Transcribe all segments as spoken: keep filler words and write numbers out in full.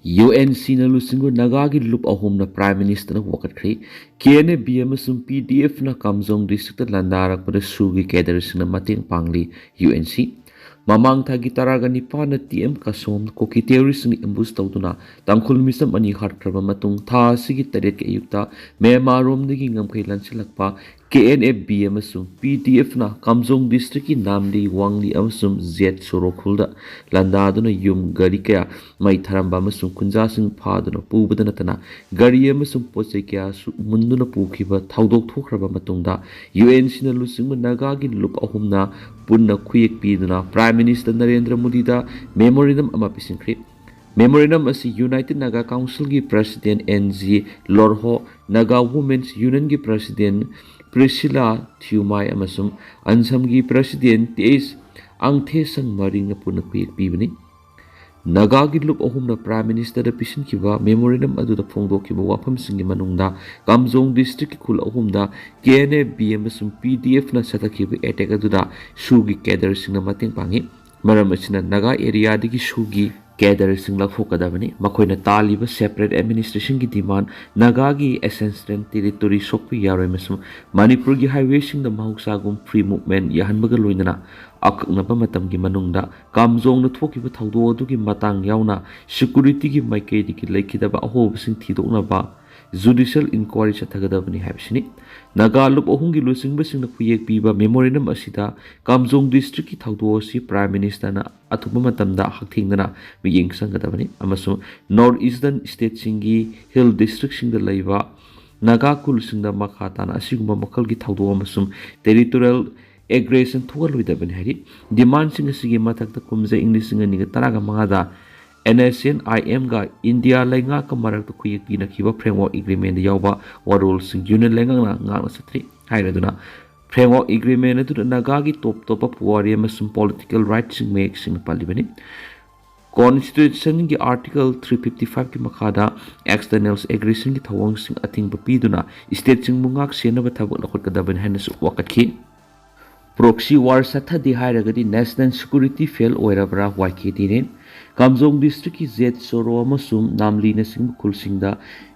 UNCꯅ ꯂꯨꯆꯤꯡꯕ ꯅꯥꯒꯥꯒꯤ ꯂꯨꯞ ꯑꯍꯨꯝꯅ Prime Ministerꯗ ꯋꯥꯀꯠꯈ꯭ꯔꯦ꯫ KNA-B ꯑꯃꯁꯨꯡ PDFꯅ ꯀꯥꯝꯖꯣꯡ districtꯇ ꯂꯥꯟꯗꯥꯔꯛꯄꯗ SoO ꯒꯤ cadreꯁꯤꯡꯅ ꯃꯇꯦꯡ ꯄꯥꯡꯂꯤ꯫ UNC ꯃꯃꯥꯡ ꯊꯥꯒꯤ ꯇꯔꯥꯒ ꯅꯤꯄꯥꯟꯗ TM ꯀꯥꯁꯣꯝ ꯀꯨꯀꯤ terroristꯁꯤꯡꯅ ambush ꯇꯧꯗꯨꯅ ꯇꯥꯡꯈꯨꯜ ꯃꯤꯆꯝ ꯑꯅꯤ ꯍꯥꯠꯈ꯭ꯔꯕ ꯃꯇꯨꯡ, ꯊꯥ ꯑꯁꯤꯒꯤ ꯇꯔꯦꯠꯀꯤ ꯑꯌꯨꯛꯇ ꯃ꯭ꯌꯥꯟꯃꯥꯔꯔꯣꯝꯗꯒꯤ ꯉꯝꯈꯩ ꯂꯥꯟꯁꯤꯜꯂꯛꯄ KNA-B ꯑꯃꯁꯨꯡ PDFꯅ ꯀꯥꯝꯖꯣꯡ districtꯀꯤ ꯅꯥꯝꯂꯤ, ꯋꯥꯡꯂꯤ ꯑꯃꯁꯨꯡ ꯖꯦꯠ ꯁꯣꯔꯣ ꯈꯨꯜꯗ ꯂꯥꯟꯗꯥꯗꯨꯅ ꯌꯨꯝ, ꯒꯥꯔꯤ ꯀꯌꯥ ꯃꯩ ꯊꯥꯔꯝꯕ ꯑꯃꯁꯨꯡ ꯈꯨꯟꯖꯥꯁꯤꯡ ꯐꯥꯗꯨꯅ ꯄꯨꯕꯗ ꯅꯠꯇꯅ ꯒꯥꯔꯤ ꯑꯃꯁꯨꯡ ꯄꯣꯠ ꯆꯩ ꯀꯌꯥꯁꯨ ꯃꯨꯟꯗꯨꯅ ꯄꯨꯈꯤꯕ ꯊꯧꯗꯣꯛ ꯊꯣꯛꯈ꯭ꯔꯕ ꯃꯇꯨꯡꯗ, UNCꯅ ꯂꯨꯆꯤꯡꯕ ꯅꯥꯒꯥꯒꯤ ꯂꯨꯞ ꯑꯍꯨꯝꯅ ꯄꯨꯟꯅ ꯈꯨꯌꯦꯛ ꯄꯤꯗꯨꯅ Prime Minister ꯅꯔꯦꯟꯗ꯭ꯔ ꯃꯣꯗꯤꯗ memorandum ꯑꯃ ꯄꯤꯁꯤꯟꯈ꯭ꯔꯤ꯫ Memorandum ꯑꯁꯤ United Naga Councilꯒꯤ President N G Lorho, Naga Women's Unionꯒꯤ President Priscilla Thiumai ꯑꯃꯁꯨꯡ ANSAMꯒꯤ President T H Aung Kyaw Htet ꯁꯪ ꯃꯔꯤꯡꯅ ꯄꯨꯟꯅ ꯈꯨꯌꯦꯛ ꯄꯤꯕꯅꯤ꯫ ꯅꯥꯒꯥꯒꯤ ꯂꯨꯞ ꯑꯍꯨꯝꯅ Prime Ministerꯗ ꯄꯤꯁꯤꯟꯈꯤꯕ memorandum ꯑꯗꯨꯗ ꯐꯣꯡꯗꯣꯛꯈꯤꯕ ꯋꯥꯐꯝꯁꯤꯡꯒꯤ ꯃꯅꯨꯡꯗ ꯀꯥꯝꯖꯣꯡ districtꯀꯤ ꯈꯨꯜ ꯑꯍꯨꯝꯗ KNA-B ꯑꯃꯁꯨꯡ PDFꯅ ꯆꯠꯊꯈꯤꯕ attack ꯑꯗꯨꯗ SoOꯒꯤ cadreꯁꯤꯡꯅ ꯃꯇꯦꯡ ꯄꯥꯡꯉꯤ꯫ ꯃꯔꯝ ꯑꯁꯤꯅ ꯅꯥꯒꯥ areaꯗꯒꯤ SoOꯒꯤ cadreꯁꯤꯡ ꯂꯧꯊꯣꯛꯀꯗꯕꯅꯤ꯫ ꯃꯈꯣꯏꯅ ꯇꯥꯜꯂꯤꯕ separate administrationꯒꯤ demand, ꯅꯥꯒꯥꯒꯤ ancestral territory ꯁꯣꯛꯄ ꯌꯥꯔꯣꯏ ꯑꯃꯁꯨꯡ ꯃꯅꯤꯄꯨꯔꯒꯤ highwayꯁꯤꯡꯗ ꯃꯍꯧꯁꯥꯒꯨꯝ free movement ꯌꯥꯍꯟꯕꯒ ꯂꯣꯏꯅꯅ ꯑꯀꯛꯅꯕ ꯃꯇꯝꯒꯤ ꯃꯅꯨꯡꯗ ꯀꯥꯝꯖꯣꯡꯗ ꯊꯣꯛꯈꯤꯕ ꯊꯧꯗꯣꯛ ꯑꯗꯨꯒꯤ ꯃꯇꯥꯡ ꯌꯥꯎꯅ securityꯒꯤ ꯃꯥꯏꯀꯩꯗꯒꯤ ꯂꯩꯈꯤꯗꯕ ꯑꯍꯣꯕꯁꯤꯡ ꯊꯤꯗꯣꯛꯅꯕ judicial inquiry ꯆꯠꯊꯒꯗꯕꯅꯤ ꯍꯥꯏꯕꯁꯤꯅꯤ꯫ ꯅꯥꯒꯥ ꯂꯨꯞ ꯑꯍꯨꯝꯒꯤ ꯂꯨꯆꯤꯡꯕꯁꯤꯡꯅ ꯈꯨꯌꯦꯛ ꯄꯤꯕ memorandum ꯑꯁꯤꯗ ꯀꯥꯝꯖꯣꯡ districtꯀꯤ ꯊꯧꯗꯣꯛ ꯑꯁꯤ Prime Ministerꯅ ꯑꯊꯨꯕ ꯃꯇꯝꯗ ꯍꯛꯊꯦꯡꯅꯅ ꯃꯤꯠꯌꯦꯡ ꯆꯪꯒꯗꯕꯅꯤ ꯑꯃꯁꯨꯡ North Eastern stateꯁꯤꯡꯒꯤ hill districtꯁꯤꯡꯗ ꯂꯩꯕ ꯅꯥꯒꯥ ꯈꯨꯜꯁꯤꯡꯗ ꯃꯈꯥ ꯇꯥꯅ ꯑꯁꯤꯒꯨꯝꯕ ꯃꯈꯜꯒꯤ ꯊꯧꯗꯣꯛ ꯑꯃꯁꯨꯡ territorial aggression ꯊꯣꯛꯍꯜꯂꯣꯏꯗꯕꯅꯤ ꯍꯥꯏꯔꯤ꯫ Demandꯁꯤꯡ ꯑꯁꯤꯒꯤ ꯃꯊꯛꯇ ꯀꯨꯝꯖꯥ ꯏꯪ ꯂꯤꯁꯤꯡ ꯑꯅꯤꯒ ꯇꯔꯥꯃꯉꯥꯗ NSCN-IMꯒ ꯏꯟꯗꯤꯌꯥ ꯂꯩꯉꯥꯛꯀ ꯃꯔꯛꯇ ꯈꯨꯌꯦꯛ ꯄꯤꯅꯈꯤꯕ Framework Agreementꯗ ꯌꯥꯎꯕ ꯋꯥꯔꯣꯜꯁꯤꯡ Union ꯂꯩꯉꯥꯛꯅ ꯉꯥꯛꯅ ꯆꯠꯊꯔꯤ ꯍꯥꯏꯔꯗꯨꯅ, Framework Agreement ꯑꯗꯨꯗ ꯅꯥꯒꯥꯒꯤ ꯇꯣꯞ ꯇꯣꯞꯄ ꯄꯨꯋꯥꯔꯤ ꯑꯃꯁꯨꯡ political rightꯁꯤꯡ ꯃꯌꯦꯛ ꯁꯦꯡꯅ ꯄꯜꯂꯤꯕꯅꯤ꯫ Constitutionꯒꯤ Article three fifty fiveꯀꯤ ꯃꯈꯥꯗ external aggressionꯒꯤ ꯊꯧꯑꯣꯡꯁꯤꯡ ꯑꯊꯤꯡꯕ ꯄꯤꯗꯨꯅ stateꯁꯤꯡꯕꯨ ꯉꯥꯛ ꯁꯦꯟꯅꯕ ꯊꯕꯛ ꯂꯧꯈꯠꯀꯗꯕꯅꯤ ꯍꯥꯏꯅꯁꯨ ꯋꯥꯀꯠꯈꯤ꯫ Proxy war ꯆꯠꯊꯗꯦ ꯍꯥꯏꯔꯒꯗꯤ national security fail ꯑꯣꯏꯔꯕ꯭ꯔꯥ? YKDꯅꯤ꯫ ꯀꯥꯝꯖꯣꯡ ꯗꯤꯁꯇ꯭ꯔꯤꯛꯀꯤ ꯖꯦꯠ ꯆꯣꯔꯣ ꯑꯃꯁꯨꯡ ꯅꯥꯝꯂꯤꯅꯆꯤꯡꯕ ꯈꯨꯜꯁꯤꯡꯗ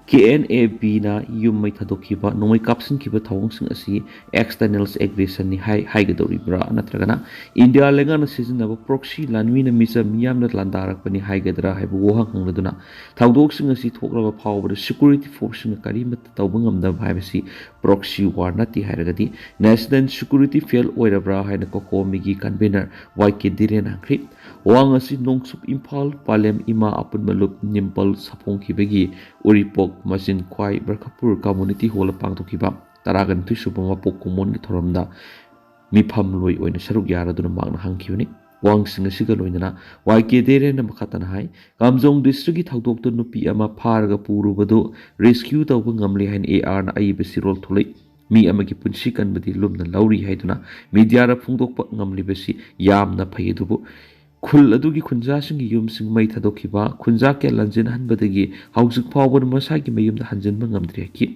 ꯀꯦ ꯑꯦꯟ ꯑꯦ ꯕꯤꯅ ꯌꯨꯝ ꯃꯩ ꯊꯥꯗꯣꯛꯈꯤꯕ, ꯅꯣꯡꯃꯩ ꯀꯥꯞꯁꯤꯟꯈꯤꯕ ꯊꯧꯑꯣꯡꯁꯤꯡ ꯑꯁꯤ external aggressionꯅꯤ ꯍꯥꯏ-, ꯍꯥꯏꯒꯗꯧꯔꯤꯕ꯭ꯔꯥ, ꯅꯠꯇ꯭ꯔꯒꯅ ꯏꯟꯗꯤꯌꯥ ꯂꯩꯉꯥꯛꯅ ꯁꯤꯖꯤꯟꯅꯕ proxy ꯂꯥꯟꯃꯤꯅ ꯃꯤꯆꯝ ꯃꯤꯌꯥꯝꯅ ꯂꯥꯟꯗꯥꯔꯛꯄꯅꯤ ꯍꯥꯏꯒꯗ꯭ꯔꯥ ꯍꯥꯏꯕ ꯋꯥꯍꯪ ꯍꯪꯂꯗꯨꯅ ꯊꯧꯗꯣꯛꯁꯤꯡ ꯑꯁꯤ ꯊꯣꯛꯂꯕ ꯐꯥꯎꯕꯗ security forceꯁꯤꯡꯅ ꯀꯔꯤꯃꯠꯇ ꯇꯧꯕ ꯉꯝꯗꯕ ꯍꯥꯏꯕꯁꯤ proxy war ꯅꯠꯇꯦ ꯍꯥꯏꯔꯒꯗꯤ national security fail ꯑꯣꯏꯔꯕ꯭ꯔꯥ ꯍꯥꯏꯅ ꯀꯣꯀꯣꯃꯤꯒꯤ convener ꯋꯥꯏ ꯀꯦ ꯙꯤꯔꯦꯟꯅ ꯍꯪꯈ꯭ꯔꯤ꯫ ꯋꯥꯍꯪ ꯑꯁꯤ ꯅꯣꯡꯆꯨꯞ ꯏꯝꯐꯥꯜ ꯄꯥꯂꯦꯝ ꯏꯃꯥ ꯑꯄꯨꯟꯕ ꯂꯨꯞ ꯅꯤꯝꯄꯜ ꯁꯥꯐꯣꯡꯈꯤꯕꯒꯤ ꯎꯔꯤꯄꯣꯛ ꯃꯆꯤꯟ ꯈ꯭ꯋꯥꯏ ꯕꯔꯈꯄꯨꯔ community hallꯗ ꯄꯥꯡꯊꯣꯛꯈꯤꯕ ꯇꯔꯥꯒ ꯅꯤꯊꯣꯏ ꯁꯨꯕ ꯃꯄꯣꯛ ꯀꯨꯝꯑꯣꯟꯒꯤ ꯊꯧꯔꯝꯗ ꯃꯤꯐꯝꯂꯣꯏ ꯑꯣꯏꯅ ꯁꯔꯨꯛ ꯌꯥꯔꯗꯨꯅ ꯃꯍꯥꯛꯅ ꯍꯪꯈꯤꯕꯅꯤ꯫ ꯋꯥꯍꯪꯁꯤꯡ ꯑꯁꯤꯒ ꯂꯣꯏꯅꯅ ꯋꯥꯏ ꯀꯦ ꯙꯤꯔꯦꯟꯅ ꯃꯈꯥ ꯇꯥꯅ ꯍꯥꯏ, ꯀꯥꯝꯖꯣꯡ ꯗꯤꯁꯇ꯭ꯔꯤꯛꯀꯤ ꯊꯧꯗꯣꯛꯇ ꯅꯨꯄꯤ ꯑꯃ ꯐꯥꯔꯒ ꯄꯨꯔꯨꯕꯗꯨ rescue ꯇꯧꯕ ꯉꯝꯂꯦ ꯍꯥꯏꯅ ꯑꯦ ꯑꯥꯔꯅ ꯑꯏꯕ ꯆꯦꯔꯣꯜ ꯊꯣꯛꯂꯛꯏ꯫ ꯃꯤ ꯑꯃꯒꯤ ꯄꯨꯟꯁꯤ ꯀꯟꯕꯗꯤ ꯂꯨꯝꯅ ꯂꯧꯔꯤ ꯍꯥꯏꯗꯨꯅ ꯃꯤꯗꯤꯌꯥꯗ ꯐꯣꯡꯗꯣꯛꯄ ꯉꯝꯂꯤꯕꯁꯤ ꯌꯥꯝꯅ ꯐꯩ, ꯑꯗꯨꯕꯨ ꯈꯨꯜ ꯑꯗꯨꯒꯤ ꯈꯨꯟꯖꯥꯁꯤꯡꯒꯤ ꯌꯨꯝꯁꯤꯡ ꯃꯩ ꯊꯥꯗꯣꯛꯈꯤꯕ, ꯈꯨꯟꯖꯥ ꯀꯌꯥ ꯂꯥꯟꯖꯦꯟꯍꯟꯕꯗꯒꯤ ꯍꯧꯖꯤꯛ ꯐꯥꯎꯕꯗ ꯃꯁꯥꯒꯤ ꯃꯌꯨꯝꯗ ꯍꯟꯖꯤꯟꯕ ꯉꯝꯗ꯭ꯔꯤ ꯍꯥꯏꯈꯤ꯫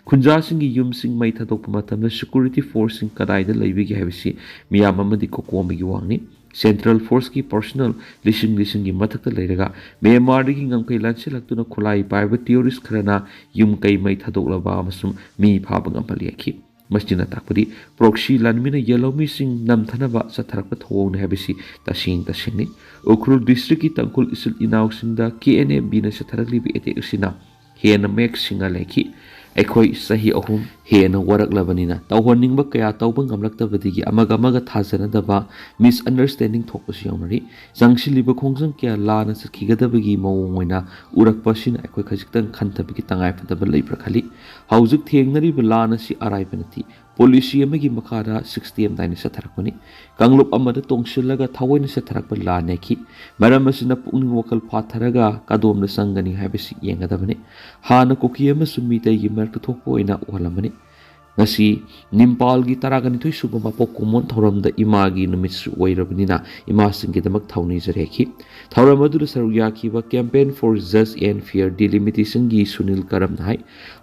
ꯈꯨꯟꯖꯥꯁꯤꯡꯒꯤ ꯌꯨꯝꯁꯤꯡ ꯃꯩ ꯊꯥꯗꯣꯛꯄ ꯃꯇꯝꯗ security forceꯁꯤꯡ ꯀꯗꯥꯏꯗ ꯂꯩꯕꯒꯦ ꯍꯥꯏꯕꯁꯤ ꯃꯤꯌꯥꯝ ꯑꯃꯗꯤ ꯀꯣꯀꯣꯃꯤꯒꯤ ꯋꯥꯍꯪꯅꯤ꯫ Central forceꯀꯤ personnel ꯂꯤꯁꯤꯡ ꯂꯤꯁꯤꯡꯒꯤ ꯃꯊꯛꯇ ꯂꯩꯔꯒ ꯃ꯭ꯌꯥꯟꯃꯥꯔꯗꯒꯤ ꯉꯝꯈꯩ ꯂꯥꯟꯁꯤꯜꯂꯛꯇꯨꯅ ꯈꯨꯠꯂꯥꯏ ꯄꯥꯏꯕ terrorist ꯈꯔꯅ ꯌꯨꯝ ꯀꯩ ꯃꯩ ꯊꯥꯗꯣꯛꯂꯕ ꯑꯃꯁꯨꯡ ꯃꯤ ꯐꯥꯕ ꯉꯝꯍꯜꯂꯤ ꯍꯥꯏꯈꯤ꯫ ꯃꯁꯤꯅ ꯇꯥꯛꯄꯗꯤ proxy ꯂꯥꯟꯃꯤꯅ ꯌꯦꯜꯍꯧꯃꯤꯁꯤꯡ ꯅꯝꯊꯅꯕ ꯆꯠꯊꯔꯛꯄ ꯊꯧꯑꯣꯡꯅꯤ ꯍꯥꯏꯕꯁꯤ ꯇꯁꯦꯡ ꯇꯁꯦꯡꯅꯤ꯫ ꯎꯈ꯭ꯔꯨꯜ ꯗꯤꯁꯇ꯭ꯔꯤꯛꯀꯤ ꯇꯥꯡꯈꯨꯜ ꯏꯆꯤꯜ ꯏꯅꯥꯎꯁꯤꯡꯗ ꯀꯦ ꯑꯦꯟ ꯑꯦ ꯕꯤꯅ ꯆꯠꯊꯔꯛꯂꯤꯕ attack ꯑꯁꯤꯅ ꯍꯦꯟꯅ ꯃꯌꯦꯛ ꯁꯦꯡꯅ ꯂꯩꯈꯤ꯫ ꯑꯩꯈꯣꯏ ꯆꯍꯤ ꯑꯍꯨꯝ ꯍꯦꯟꯅ ꯋꯥꯔꯛꯂꯕꯅꯤꯅ ꯇꯧꯍꯟꯅꯤꯡꯕ ꯀꯌꯥ ꯇꯧꯕ ꯉꯝꯂꯛꯇꯕꯗꯒꯤ ꯑꯃꯒ ꯑꯃꯒ ꯊꯥꯖꯅꯗꯕ, misunderstanding ꯊꯣꯛꯄꯁꯨ ꯌꯥꯎꯅꯔꯤ꯫ ꯆꯪꯁꯤꯜꯂꯤꯕ ꯈꯣꯡꯖꯪ ꯀꯌꯥ ꯂꯥꯟꯅ ꯆꯠꯈꯤꯒꯗꯕꯒꯤ ꯃꯑꯣꯡ ꯑꯣꯏꯅ ꯎꯔꯛꯄ ꯑꯁꯤꯅ ꯑꯩꯈꯣꯏ ꯈꯖꯤꯛꯇꯪ ꯈꯟꯊꯕꯒꯤ ꯇꯉꯥꯏꯐꯗꯕ ꯂꯩꯕ꯭ꯔꯥ ꯈꯜꯂꯤ꯫ ꯍꯧꯖꯤꯛ ꯊꯦꯡꯅꯔꯤꯕ ꯂꯥꯟ ꯑꯁꯤ ꯑꯔꯥꯏꯕ ꯅꯠꯇꯦ꯫ Policy ꯑꯃꯒꯤ ꯃꯈꯥꯗ system ꯅꯥꯏꯅ ꯆꯠꯊꯔꯛꯄꯅꯤ꯫ ꯀꯥꯡꯂꯨꯞ ꯑꯃꯗ ꯇꯣꯡꯁꯤꯜꯂꯒ ꯊꯑꯣꯏꯅ ꯆꯠꯊꯔꯛꯄ ꯂꯥꯟꯅꯦꯈꯤ꯫ ꯃꯔꯝ ꯑꯁꯤꯅ ꯄꯨꯛꯅꯤꯡ ꯋꯥꯈꯜ ꯐꯥꯊꯔꯒ ꯀꯗꯣꯝꯗ ꯆꯪꯒꯅꯤ ꯍꯥꯏꯕꯁꯤ ꯌꯦꯡꯒꯗꯕꯅꯤ꯫ ꯍꯥꯟꯅ ꯀꯨꯀꯤ ꯑꯃꯁꯨꯡ ꯃꯤꯇꯩꯒꯤ ꯃꯔꯛꯇ ꯊꯣꯛꯄ ꯑꯣꯏꯅ ꯎꯍꯜꯂꯝꯕꯅꯤ꯫ ꯉꯁꯤ ꯅꯤꯝꯄꯥꯜꯒꯤ ꯇꯔꯥꯒ ꯅꯤꯊꯣꯏ ꯁꯨꯕ ꯃꯄꯣꯛ ꯀꯨꯝꯑꯣꯟ ꯊꯧꯔꯝꯗ ꯏꯃꯥꯒꯤ ꯅꯨꯃꯤꯠꯁꯨ ꯑꯣꯏꯔꯕꯅꯤꯅ ꯏꯃꯥꯁꯤꯡꯒꯤꯗꯃꯛ ꯊꯧꯅꯤꯖꯔꯦꯈꯤ꯫ ꯊꯧꯔꯝ ꯑꯗꯨꯗ ꯁꯔꯨꯛ ꯌꯥꯈꯤꯕ Campaign for Just and Fair Delimitation ꯒꯤ ꯁꯨꯅꯤꯜ ꯀꯔꯝꯅ ꯍꯥꯏ,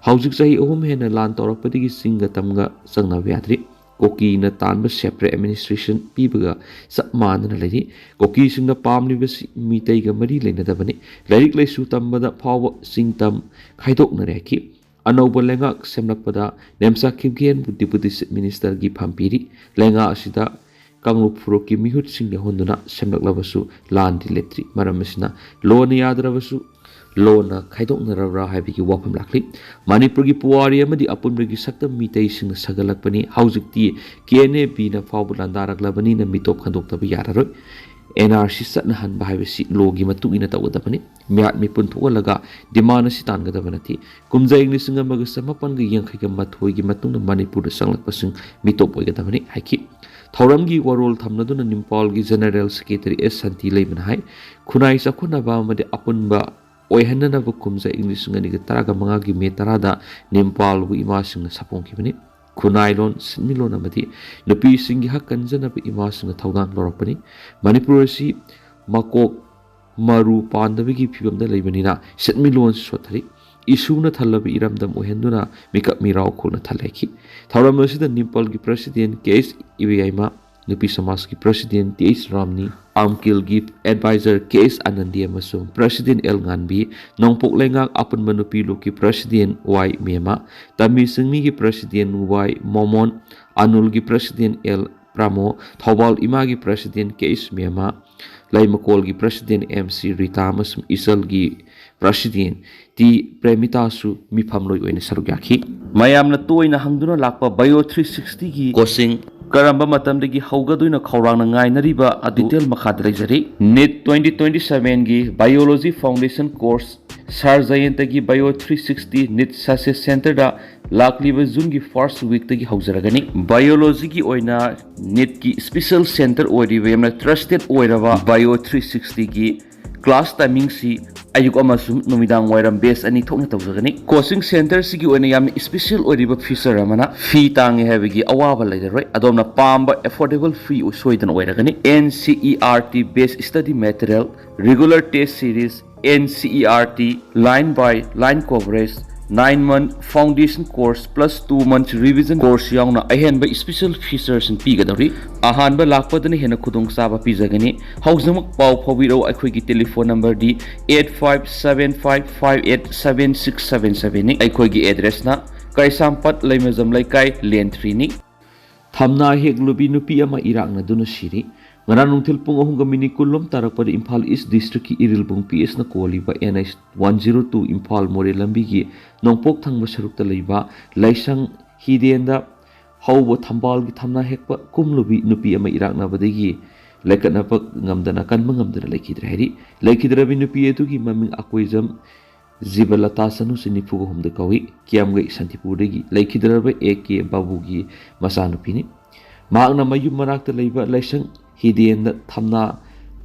ꯍꯧꯖꯤꯛ ꯆꯍꯤ ꯑꯍꯨꯝ ꯍꯦꯟꯅ ꯂꯥꯟ ꯇꯧꯔꯛꯄꯗꯒꯤ ꯆꯤꯡꯒ ꯇꯝꯒ ꯆꯪꯅꯕ ꯌꯥꯗ꯭ꯔꯤ꯫ ꯀꯨꯀꯤꯅ ꯇꯥꯟꯕ separate administration ꯄꯤꯕꯒ ꯆꯞ ꯃꯥꯟꯅꯅ ꯂꯩꯔꯤ꯫ ꯀꯨꯀꯤꯁꯤꯡꯅ ꯄꯥꯝꯂꯤꯕꯁꯤ ꯃꯤꯇꯩꯒ ꯃꯔꯤ ꯂꯩꯅꯗꯕꯅꯤ꯫ ꯂꯥꯏꯔꯤꯛ ꯂꯥꯏꯁꯨ ꯇꯝꯕꯗ ꯐꯥꯎꯕ ꯆꯤꯡ ꯇꯝ ꯈꯥꯏꯗꯣꯛꯅꯔꯦ ꯍꯥꯏꯈꯤ꯫ ꯑꯅꯧꯕ ꯂꯩꯉꯥꯛ ꯁꯦꯝꯂꯛꯄꯗ ꯅꯦꯝꯆꯥ ꯈꯤꯝꯒꯦꯟꯕꯨ Deputy Chief Ministerꯒꯤ ꯐꯝ ꯄꯤꯔꯤ꯫ ꯂꯩꯉꯥꯛ ꯑꯁꯤꯗ ꯀꯥꯡꯂꯨꯞ ꯐꯨꯔꯨꯞꯀꯤ ꯃꯤꯍꯨꯠꯁꯤꯡ ꯌꯥꯎꯍꯟꯗꯨꯅ ꯁꯦꯝꯂꯛꯂꯕꯁꯨ ꯂꯥꯟꯗꯤ ꯂꯦꯞꯇ꯭ꯔꯤ꯫ ꯃꯔꯝ ꯑꯁꯤꯅ ꯂꯣꯟꯅ ꯌꯥꯗ꯭ꯔꯕꯁꯨ ꯂꯣꯟꯅ ꯈꯥꯏꯗꯣꯛꯅꯔꯕ꯭ꯔꯥ ꯍꯥꯏꯕꯒꯤ ꯋꯥꯐꯝ ꯂꯥꯛꯂꯤ꯫ ꯃꯅꯤꯄꯨꯔꯒꯤ ꯄꯨꯋꯥꯔꯤ ꯑꯃꯗꯤ ꯑꯄꯨꯟꯕꯒꯤ ꯁꯛꯇꯝ ꯃꯤꯇꯩꯁꯤꯡꯅ ꯁꯥꯒꯠꯂꯛꯄꯅꯤ꯫ ꯍꯧꯖꯤꯛꯇꯤ KNA Bꯅ ꯐꯥꯎꯕ ꯂꯥꯟꯗꯥꯔꯛꯂꯕꯅꯤꯅ ꯃꯤꯇꯣꯞ ꯈꯟꯗꯣꯛꯇꯕ ꯌꯥꯔꯔꯣꯏ꯫ NRC ꯆꯠꯅꯍꯟꯕ ꯍꯥꯏꯕꯁꯤ lawꯒꯤ ꯃꯇꯨꯡ ꯏꯟꯅ ꯇꯧꯒꯗꯕꯅꯤ꯫ ꯃꯤꯍꯥꯠ ꯃꯤꯄꯨꯟ ꯊꯣꯛꯍꯜꯂꯒ demand ꯑꯁꯤ ꯇꯥꯟꯒꯗꯕ ꯅꯠꯇꯦ꯫ ꯀꯨꯝꯖꯥ ꯏꯪ ꯂꯤꯁꯤꯡ ꯑꯃꯒ ꯆꯥꯃꯥꯄꯟꯒ ꯌꯥꯡꯈꯩꯒ ꯃꯥꯊꯣꯏꯒꯤ ꯃꯇꯨꯡꯗ ꯃꯅꯤꯄꯨꯔꯗ ꯆꯪꯂꯛꯄꯁꯤꯡ ꯃꯤꯇꯣꯞ ꯑꯣꯏꯒꯗꯕꯅꯤ ꯍꯥꯏꯈꯤ꯫ ꯊꯧꯔꯝꯒꯤ ꯋꯥꯔꯣꯜ ꯊꯝꯅꯗꯨꯅ ꯅꯤꯝꯄꯥꯜꯒꯤ General Secretary S ꯁꯥꯟꯇꯤꯂꯩꯃꯅ ꯍꯥꯏ, ꯈꯨꯟꯅꯥꯏ ꯆꯥꯎꯈꯠꯅꯕ ꯑꯃꯗꯤ ꯑꯄꯨꯟꯕ ꯑꯣꯏꯍꯟꯅꯅꯕ ꯀꯨꯝꯖꯥ ꯏꯪ ꯂꯤꯁꯤꯡ ꯑꯅꯤꯒ ꯇꯔꯥꯒ ꯃꯉꯥꯒꯤ ꯃꯦ ꯇꯔꯥꯗ ꯅꯤꯝꯄꯥꯜꯕꯨ ꯏꯃꯥꯁꯤꯡꯅ ꯁꯥꯐꯣꯡꯈꯤꯕꯅꯤ꯫ ꯈꯨꯟꯅꯥꯏꯂꯣꯟ, ꯁꯤꯟꯃꯤꯠꯂꯣꯟ ꯑꯃꯗꯤ ꯅꯨꯄꯤꯁꯤꯡꯒꯤ ꯍꯛ ꯀꯟꯖꯅꯕ ꯏꯃꯥꯁꯤꯡꯅ ꯊꯧꯗꯥꯡ ꯂꯧꯔꯛꯄꯅꯤ꯫ ꯃꯅꯤꯄꯨꯔ ꯑꯁꯤ ꯃꯀꯣꯛ ꯃꯔꯨ ꯄꯥꯟꯗꯕꯒꯤ ꯐꯤꯕꯝꯗ ꯂꯩꯕꯅꯤꯅ ꯁꯤꯟꯃꯤꯠꯂꯣꯟꯁꯨ ꯁꯣꯠꯊꯔꯤ꯫ ꯏꯁꯨꯅ ꯊꯜꯂꯕ ꯏꯔꯝꯗꯝ ꯑꯣꯏꯍꯟꯗꯨꯅ ꯃꯤꯀꯞ ꯃꯤꯔꯥꯎ ꯈꯣꯡꯅ ꯊꯜꯂꯛꯈꯤ꯫ ꯊꯧꯔꯝ ꯑꯁꯤꯗ ꯅꯤꯝꯄꯜꯒꯤ President K H ꯏꯕꯦꯌꯥꯏꯃ, ꯅꯨꯄꯤ ꯁꯃꯥꯖꯀꯤ President T H ꯔꯥꯝꯅꯤ, ꯑꯝꯀꯤꯜꯒꯤ Advisor K H ꯑꯅꯟꯗꯤ ꯑꯃꯁꯨꯡ President L ꯉꯥꯟꯕꯤ, ꯅꯣꯡꯄꯣꯛ ꯂꯩꯉꯥꯛ ꯑꯄꯨꯟꯕ ꯅꯨꯄꯤ ꯂꯨꯞꯀꯤ President Y ꯃꯦꯃ, ꯇꯝꯃꯤ ꯆꯤꯡꯃꯤꯒꯤ President Y ꯃꯣꯃꯣꯟ, ꯑꯅꯨꯜꯒꯤ President L ꯄ꯭ꯔꯥꯃꯣ, Thoubal ꯏꯃꯥꯒꯤ President K H ꯃꯦꯃ, ꯂꯩꯃꯀꯣꯜꯒꯤ President M C ꯔꯤꯇꯥ ꯑꯃꯁꯨꯡ ꯏꯆꯜꯒꯤ President T ꯄ꯭ꯔꯦꯃꯤꯇꯥꯁꯨ ꯃꯤꯐꯝꯂꯣꯏ ꯑꯣꯏꯅ ꯁꯔꯨꯛ ꯌꯥꯈꯤ꯫ ꯃꯌꯥꯝꯅ ꯇꯣꯏꯅ ꯍꯪꯗꯨꯅ ꯂꯥꯛꯄ Bio three sixty ꯒꯤ coaching ꯀꯔꯝꯕ ꯃꯇꯝꯗꯒꯤ ꯍꯧꯒꯗꯣꯏꯅꯣ ꯈꯧꯔꯥꯡꯅ ꯉꯥꯏꯅꯔꯤꯕ ꯑꯗꯨ detail ꯃꯈꯥꯗ ꯂꯩꯖꯔꯤ꯫ NEET twenty twenty-seven ꯒꯤ Biology Foundation Course ꯁꯥꯔ ꯖꯌꯟꯇꯒꯤ Bio three sixty NEET Success Centreꯗ ꯂꯥꯛꯂꯤꯕ ꯖꯨꯟꯒꯤ first weekꯇꯒꯤ ꯍꯧꯖꯔꯒꯅꯤ꯫ Biologyꯒꯤ ꯑꯣꯏꯅ NEETꯀꯤ special centre ꯑꯣꯏꯔꯤꯕ ꯌꯥꯝꯅ trusted ꯑꯣꯏꯔꯕ Bio three sixtyꯒꯤ class timingꯁꯤ ꯑꯌꯨꯛ ꯑꯃꯁꯨꯡ ꯅꯨꯃꯤꯗꯥꯡ ꯋꯥꯏꯔꯝ batch ꯑꯅꯤ ꯊꯣꯛꯅ ꯇꯧꯖꯒꯅꯤ꯫ Coaching centreꯁꯤꯒꯤ ꯑꯣꯏꯅ ꯌꯥꯝꯅ special ꯑꯣꯏꯔꯤꯕ feature ꯑꯃꯅ fee ꯇꯥꯡꯉꯦ ꯍꯥꯏꯕꯒꯤ ꯑꯋꯥꯕ ꯂꯩꯔꯔꯣꯏ꯫ ꯑꯗꯣꯝꯅ ꯄꯥꯝꯕ affordable fee ꯁꯣꯏꯗꯅ ꯑꯣꯏꯔꯒꯅꯤ꯫ NCERT based study material, regular test series, NCERT line by line coverage, Nine month foundation course plus two months revision course ꯌꯥꯎꯅ ꯑꯍꯦꯟꯕ special featuresꯁꯤꯡ ꯄꯤꯒꯗꯧꯔꯤ꯫ ꯑꯍꯥꯟꯕ ꯂꯥꯛꯄꯗꯅ ꯍꯦꯟꯅ ꯈꯨꯗꯣꯡꯆꯥꯕ ꯄꯤꯖꯒꯅꯤ꯫ ꯍꯧꯖꯤꯛꯃꯛ ꯄꯥꯎ ꯐꯥꯎꯕꯤꯔꯛꯎ꯫ ꯑꯩꯈꯣꯏꯒꯤ telephone numberꯗꯤ eight five seven five five eight seven six seven sevenꯅꯤ꯫ ꯑꯩꯈꯣꯏꯒꯤ addressꯅ ꯀꯩꯁꯥꯝꯄꯥꯠ ꯂꯩꯃꯖꯝ ꯂꯩꯀꯥꯏ, lane threeꯅꯤ꯫ ꯊꯝꯅꯥ ꯍꯦꯛꯂꯨꯕꯤ ꯅꯨꯄꯤ ꯑꯃ ꯏꯔꯥꯛꯅꯗꯨꯅ ꯁꯤꯔꯤ꯫ ꯉꯔꯥꯡ ꯅꯨꯡꯊꯤꯜ ꯄꯨꯡ ꯑꯍꯨꯝꯒ minute ꯀꯨꯟꯂꯣꯝ ꯇꯥꯔꯛꯄꯗ Imphal East Districtꯀꯤ Irilbung P Sꯅ ꯀꯣꯜꯂꯤꯕ N H one zero two Imphal ꯃꯣꯔꯦ ꯂꯝꯕꯤꯒꯤ ꯅꯣꯡꯄꯣꯛ ꯊꯪꯕ ꯁꯔꯨꯛꯇ ꯂꯩꯕ ꯂꯥꯏꯁꯪ ꯍꯤꯗꯦꯟꯗ ꯍꯧꯕ ꯊꯝꯕꯥꯜꯒꯤ ꯊꯝꯅꯥ ꯍꯦꯛꯄ ꯀꯨꯝꯂꯨꯕꯤ ꯅꯨꯄꯤ ꯑꯃ ꯏꯔꯥꯛꯅꯕꯗꯒꯤ ꯂꯩꯀꯠꯅꯕ ꯉꯝꯗꯅ, ꯀꯟꯕ ꯉꯝꯗꯅ ꯂꯩꯈꯤꯗ꯭ꯔꯦ ꯍꯥꯏꯔꯤ꯫ ꯂꯩꯈꯤꯗ꯭ꯔꯕꯤ ꯅꯨꯄꯤ ꯑꯗꯨꯒꯤ ꯃꯃꯤꯡ ꯑꯀꯣꯏꯖꯝ ꯖꯤꯕꯂꯇꯥ, ꯆꯅꯨꯁꯤ ꯅꯤꯐꯨꯒ ꯍꯨꯝꯗ ꯀꯧꯏ꯫ ꯀꯤꯌꯥꯝꯒꯩ ꯁꯥꯟꯇꯤꯄꯨꯔꯗꯒꯤ ꯂꯩꯈꯤꯗ꯭ꯔꯕ A K ꯕꯥꯕꯨꯒꯤ ꯃꯆꯥꯅꯨꯄꯤꯅꯤ꯫ ꯃꯍꯥꯛꯅ ꯃꯌꯨꯝ ꯃꯅꯥꯛꯇ ꯂꯩꯕ ꯂꯥꯏꯁꯪ ꯍꯤꯗꯦꯟꯗ ꯊꯝꯅꯥ,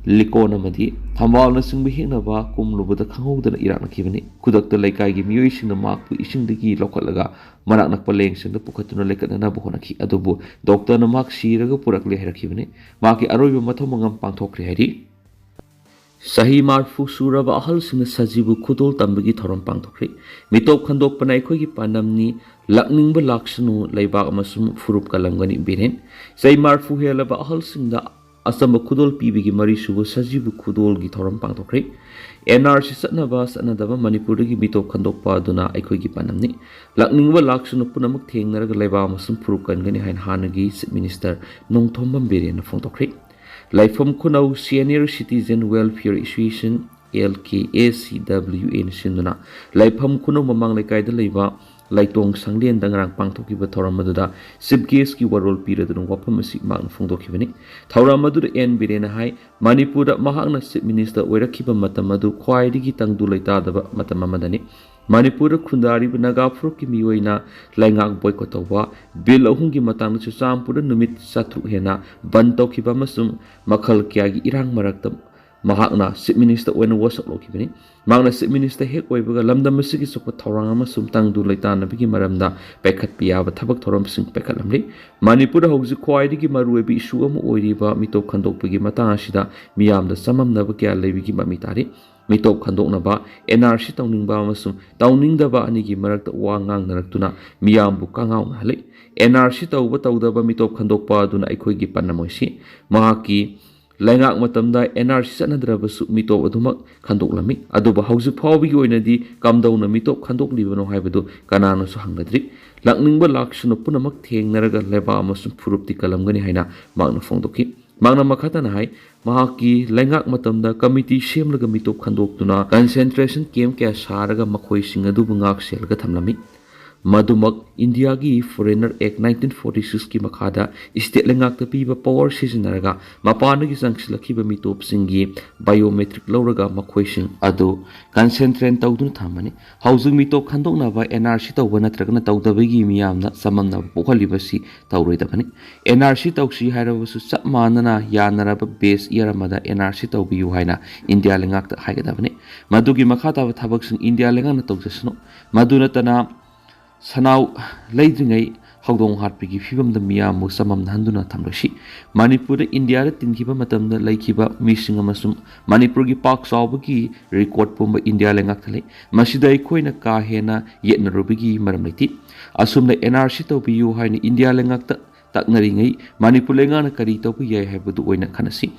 ꯂꯤꯀꯣꯟ ꯑꯃꯗꯤ ꯊꯝꯕꯥꯜꯅꯆꯤꯡꯕ ꯍꯦꯛꯅꯕ ꯀꯨꯝꯂꯨꯕꯗ ꯈꯪꯍꯧꯗꯅ ꯏꯔꯥꯛꯅꯈꯤꯕꯅꯤ꯫ ꯈꯨꯗꯛꯇ ꯂꯩꯀꯥꯏꯒꯤ ꯃꯤꯑꯣꯏꯁꯤꯡꯅ ꯃꯍꯥꯛꯄꯨ ꯏꯁꯤꯡꯗꯒꯤ ꯂꯧꯈꯠꯂꯒ ꯃꯅꯥꯛ ꯅꯛꯄ ꯂꯥꯌꯦꯡꯁꯪꯗ ꯄꯨꯈꯠꯇꯨꯅ ꯂꯩꯀꯠꯅꯅꯕ ꯍꯣꯠꯅꯈꯤ, ꯑꯗꯨꯕꯨ ꯗꯣꯛꯇꯔꯅ ꯃꯍꯥꯛ ꯁꯤꯔꯒ ꯄꯨꯔꯛꯂꯦ ꯍꯥꯏꯔꯛꯈꯤꯕꯅꯤ꯫ ꯃꯍꯥꯛꯀꯤ ꯑꯔꯣꯏꯕ ꯃꯊꯧ ꯃꯉꯝ ꯄꯥꯡꯊꯣꯛꯈ꯭ꯔꯦ ꯍꯥꯏꯔꯤ꯫ ꯆꯍꯤ ꯃꯔꯤꯐꯨ ꯁꯨꯔꯕ ꯑꯍꯜꯁꯤꯡꯅ ꯁꯖꯤꯕꯨ ꯈꯨꯗꯣꯜ ꯇꯝꯕꯒꯤ ꯊꯧꯔꯝ ꯄꯥꯡꯊꯣꯛꯈ꯭ꯔꯦ꯫ ꯃꯤꯇꯣꯞ ꯈꯟꯗꯣꯛꯄꯅ ꯑꯩꯈꯣꯏꯒꯤ ꯄꯥꯟꯗꯝꯅꯤ, ꯂꯥꯛꯅꯤꯡꯕ ꯂꯥꯛꯁꯅꯨ, ꯂꯩꯕꯥꯛ ꯑꯃꯁꯨꯡ ꯐꯨꯔꯨꯞ ꯀꯜꯂꯝꯒꯅꯤ꯫ ꯕꯤꯔꯦꯟ꯫ ꯆꯍꯤ ꯃꯔꯤꯐꯨ ꯍꯦꯜꯂꯕ ꯑꯍꯜꯁꯤꯡꯗ ꯑꯆꯝꯕ ꯈꯨꯗꯣꯜ ꯄꯤꯕꯒꯤ ꯃꯔꯤꯁꯨꯕ ꯁꯖꯤꯕꯨ ꯈꯨꯗꯣꯜꯒꯤ ꯊꯧꯔꯝ ꯄꯥꯡꯊꯣꯛꯈ꯭ꯔꯦ꯫ N R C ꯆꯠꯅꯕ ꯆꯠꯅꯗꯕ ꯃꯅꯤꯄꯨꯔꯗꯒꯤ ꯃꯤꯇꯣꯞ ꯈꯟꯗꯣꯛꯄ ꯑꯗꯨꯅ ꯑꯩꯈꯣꯏꯒꯤ ꯄꯥꯟꯗꯝꯅꯤ꯫ ꯂꯥꯛꯅꯤꯡꯕ ꯂꯥꯛꯁꯅꯨ, ꯄꯨꯝꯅꯃꯛ ꯊꯦꯡꯅꯔꯒ ꯂꯩꯕꯥꯛ ꯑꯃꯁꯨꯡ ꯐꯨꯔꯨꯞ ꯀꯟꯒꯅꯤ ꯍꯥꯏꯅ ꯍꯥꯟꯅꯒꯤ Chief Minister ꯅꯣꯡꯊꯣꯝꯕꯝ ꯕꯤꯔꯦꯟꯅ ꯐꯣꯡꯗꯣꯛꯈ꯭ꯔꯦ꯫ ꯂꯥꯏꯐꯝ ꯈꯨꯅꯧ Senior Citizen Welfare Association, L K A C W A ꯅ ꯁꯤꯟꯗꯨꯅ ꯂꯥꯏꯐꯝ ꯈꯨꯅꯧ ꯃꯃꯥꯡ ꯂꯩꯀꯥꯏꯗ ꯂꯩꯕ ꯂꯥꯏꯇꯣꯡ ꯁꯪꯂꯦꯟꯗ ꯉꯔꯥꯡ ꯄꯥꯡꯊꯣꯛꯈꯤꯕ ꯊꯧꯔꯝ ꯑꯗꯨꯗ Chief Guest ꯀꯤ ꯋꯥꯔꯣꯜ ꯄꯤꯔꯗꯨꯅ ꯋꯥꯐꯝ ꯑꯁꯤ ꯃꯍꯥꯛꯅ ꯐꯣꯡꯗꯣꯛꯈꯤꯕꯅꯤ꯫ ꯊꯧꯔꯝ ꯑꯗꯨꯗ ꯑꯦꯟ ꯕꯤꯔꯦꯟꯅ ꯍꯥꯏ, ꯃꯅꯤꯄꯨꯔꯗ ꯃꯍꯥꯛꯅ Chief Minister ꯑꯣꯏꯔꯛꯈꯤꯕ ꯃꯇꯝ ꯑꯗꯨ ꯈ꯭ꯋꯥꯏꯗꯒꯤ ꯇꯪꯗꯨ ꯂꯩꯇꯥꯗꯕ ꯃꯇꯝ ꯑꯃꯗꯅꯤ꯫ ꯃꯅꯤꯄꯨꯔꯗ ꯈꯨꯟꯗꯥꯔꯤꯕ ꯅꯥꯒꯥ ꯐꯨꯔꯨꯞꯀꯤ ꯃꯤꯑꯣꯏꯅ ꯂꯩꯉꯥꯛ boycott ꯇꯧꯕ, bill ꯑꯍꯨꯝꯒꯤ ꯃꯇꯥꯡꯗ ꯆꯨꯔꯆꯥꯟꯄꯨꯔꯗ ꯅꯨꯃꯤꯠ ꯆꯥꯇ꯭ꯔꯨꯛ ꯍꯦꯟꯅ ꯕꯟꯗ ꯇꯧꯈꯤꯕ ꯑꯃꯁꯨꯡ ꯃꯈꯜ ꯀꯌꯥꯒꯤ ꯏꯔꯥꯡ ꯃꯔꯛꯇ ꯃꯍꯥꯛꯅ Chief Minister ꯑꯣꯏꯅ ꯋꯥꯁꯛ ꯂꯧꯈꯤꯕꯅꯤ꯫ ꯃꯍꯥꯛꯅ Chief Minister ꯍꯦꯛ ꯑꯣꯏꯕꯒ ꯂꯝꯗꯝ ꯑꯁꯤꯒꯤ ꯆꯥꯎꯈꯠ ꯊꯧꯔꯥꯡ ꯑꯃꯁꯨꯡ ꯇꯪꯗꯨ ꯂꯩꯇꯥꯅꯕꯒꯤ ꯃꯔꯝꯗ ꯄꯥꯏꯈꯠꯄ ꯌꯥꯕ ꯊꯕꯛ ꯊꯧꯔꯝꯁꯤꯡ ꯄꯥꯏꯈꯠꯂꯝꯂꯤ꯫ ꯃꯅꯤꯄꯨꯔꯗ ꯍꯧꯖꯤꯛ ꯈ꯭ꯋꯥꯏꯗꯒꯤ ꯃꯔꯨꯑꯣꯏꯕ issue ꯑꯃ ꯑꯣꯏꯔꯤꯕ ꯃꯤꯇꯣꯞ ꯈꯟꯗꯣꯛꯄꯒꯤ ꯃꯇꯥꯡ ꯑꯁꯤꯗ ꯃꯤꯌꯥꯝꯗ ꯆꯃꯝꯅꯕ ꯀꯌꯥ ꯂꯩꯕꯒꯤ ꯃꯃꯤ ꯇꯥꯔꯤ꯫ ꯃꯤꯇꯣꯞ ꯈꯟꯗꯣꯛꯅꯕ, ꯑꯦꯟ ꯑꯥꯔ ꯁꯤ ꯇꯧꯅꯤꯡꯕ ꯑꯃꯁꯨꯡ ꯇꯧꯅꯤꯡꯗꯕ ꯑꯅꯤꯒꯤ ꯃꯔꯛꯇ ꯋꯥ ꯉꯥꯡꯅꯔꯛꯇꯨꯅ ꯃꯤꯌꯥꯝꯕꯨ ꯀꯉꯥꯎꯅꯍꯜꯂꯤ꯫ ꯑꯦꯟ ꯑꯥꯔ ꯁꯤ ꯇꯧꯕ ꯇꯧꯗꯕ ꯃꯤꯇꯣꯞ ꯈꯟꯗꯣꯛꯄ ꯑꯗꯨꯅ ꯑꯩꯈꯣꯏꯒꯤ ꯄꯟꯅꯝ ꯑꯣꯏꯁꯤ꯫ ꯃꯍꯥꯛꯀꯤ ꯂꯩꯉꯥꯛ ꯃꯇꯝꯗ ꯑꯦꯟ ꯑꯥꯔ ꯁꯤ ꯆꯠꯅꯗ꯭ꯔꯕꯁꯨ ꯃꯤꯇꯣꯞ ꯑꯗꯨꯃꯛ ꯈꯟꯗꯣꯛꯂꯝꯃꯤ꯫ ꯑꯗꯨꯕꯨ ꯍꯧꯖꯤꯛ ꯐꯥꯎꯕꯒꯤ ꯑꯣꯏꯅꯗꯤ ꯀꯝꯗꯧꯅ ꯃꯤꯇꯣꯞ ꯈꯟꯗꯣꯛꯂꯤꯕꯅꯣ ꯍꯥꯏꯕꯗꯨ ꯀꯅꯥꯅꯁꯨ ꯍꯪꯅꯗ꯭ꯔꯤ꯫ ꯂꯥꯛꯅꯤꯡꯕ ꯂꯥꯛꯁꯅꯨ, ꯄꯨꯝꯅꯃꯛ ꯊꯦꯡꯅꯔꯒ ꯂꯩꯕꯥꯛ ꯑꯃꯁꯨꯡ ꯐꯨꯔꯨꯞꯇꯤ ꯀꯜꯂꯝꯒꯅꯤ ꯍꯥꯏꯅ ꯃꯍꯥꯛꯅ ꯐꯣꯡꯗꯣꯛꯈꯤ꯫ ꯃꯍꯥꯛꯅ ꯃꯈꯥ ꯇꯥꯅ ꯍꯥꯏ, ꯃꯍꯥꯛꯀꯤ ꯂꯩꯉꯥꯛ ꯃꯇꯝꯗ ꯀꯃꯤꯇꯤ ꯁꯦꯝꯂꯒ ꯃꯤꯇꯣꯞ ꯈꯟꯗꯣꯛꯇꯨꯅ concentration camp ꯀꯌꯥ ꯁꯥꯔꯒ ꯃꯈꯣꯏꯁꯤꯡ ꯑꯗꯨꯕꯨ ꯉꯥꯛ ꯁꯦꯜꯂꯒ ꯊꯝꯂꯝꯃꯤ꯫ ꯃꯗꯨꯃꯛ ꯏꯟꯗꯤꯌꯥꯒꯤ Foreigner Act nineteen forty six ꯀꯤ ꯃꯈꯥꯗ state ꯂꯩꯉꯥꯛꯇ ꯄꯤꯕ power ꯁꯤꯖꯤꯟꯅꯔꯒ ꯃꯄꯥꯟꯗꯒꯤ ꯆꯪꯁꯤꯜꯂꯛꯈꯤꯕ ꯃꯤꯇꯣꯞꯁꯤꯡꯒꯤ biometric ꯂꯧꯔꯒ ꯃꯈꯣꯏꯁꯤꯡ ꯑꯗꯨ concentrate ꯇꯧꯗꯨꯅ ꯊꯝꯕꯅꯤ꯫ ꯍꯧꯖꯤꯛ ꯃꯤꯇꯣꯞ ꯈꯟꯗꯣꯛꯅꯕ ꯑꯦꯟ ꯑꯥꯔ ꯁꯤ ꯇꯧꯕ ꯅꯠꯇ꯭ꯔꯒꯅ ꯇꯧꯗꯕꯒꯤ ꯃꯤꯌꯥꯝꯅ ꯆꯃꯝꯅꯕ ꯄꯣꯛꯍꯜꯂꯤꯕꯁꯤ ꯇꯧꯔꯣꯏꯗꯕꯅꯤ꯫ ꯑꯦꯟ ꯑꯥꯔ ꯁꯤ ꯇꯧꯁꯤ ꯍꯥꯏꯔꯕꯁꯨ ꯆꯞ ꯃꯥꯟꯅꯅ ꯌꯥꯅꯔꯕ base year ꯑꯃꯗ ꯑꯦꯟ ꯑꯥꯔ ꯁꯤ ꯇꯧꯕꯤꯌꯨ ꯍꯥꯏꯅ ꯏꯟꯗꯤꯌꯥ ꯂꯩꯉꯥꯛꯇ ꯍꯥꯏꯒꯗꯕꯅꯤ꯫ ꯃꯗꯨꯒꯤ ꯃꯈꯥ ꯇꯥꯕ ꯊꯕꯛꯁꯤꯡ ꯏꯟꯗꯤꯌꯥ ꯂꯩꯉꯥꯛꯅ ꯇꯧꯖꯁꯅꯨ꯫ ꯃꯗꯨ ꯅꯠꯇꯅ ꯁꯅꯥꯎ ꯂꯩꯗ꯭ꯔꯤꯉꯩ ꯍꯧꯗꯣꯡ ꯍꯥꯠꯄꯒꯤ ꯐꯤꯕꯝꯗ ꯃꯤꯌꯥꯝꯕꯨ ꯆꯃꯝꯅꯍꯟꯗꯨꯅ ꯊꯝꯂꯣꯏꯁꯤ꯫ ꯃꯅꯤꯄꯨꯔꯗ ꯏꯟꯗꯤꯌꯥꯗ ꯇꯤꯟꯈꯤꯕ ꯃꯇꯝꯗ ꯂꯩꯈꯤꯕ ꯃꯤꯁꯤꯡ ꯑꯃꯁꯨꯡ ꯃꯅꯤꯄꯨꯔꯒꯤ ꯄꯥꯛ ꯆꯥꯎꯕꯒꯤ record ꯄꯨꯝꯕ ꯏꯟꯗꯤꯌꯥ ꯂꯩꯉꯥꯛꯇ ꯂꯩ꯫ ꯃꯁꯤꯗ ꯑꯩꯈꯣꯏꯅ ꯀꯥ ꯍꯦꯟꯅ ꯌꯦꯠꯅꯔꯨꯕꯒꯤ ꯃꯔꯝ ꯂꯩꯇꯦ꯫ ꯑꯁꯨꯝꯅ ꯑꯦꯟ ꯑꯥꯔ ꯁꯤ ꯇꯧꯕꯤꯌꯨ ꯍꯥꯏꯅ ꯏꯟꯗꯤꯌꯥ ꯂꯩꯉꯥꯛꯇ ꯇꯛꯅꯔꯤꯉꯩ ꯃꯅꯤꯄꯨꯔ ꯂꯩꯉꯥꯛꯅ ꯀꯔꯤ ꯇꯧꯕ ꯌꯥꯏ ꯍꯥꯏꯕꯗꯨ ꯑꯣꯏꯅ ꯈꯟꯅꯁꯤ꯫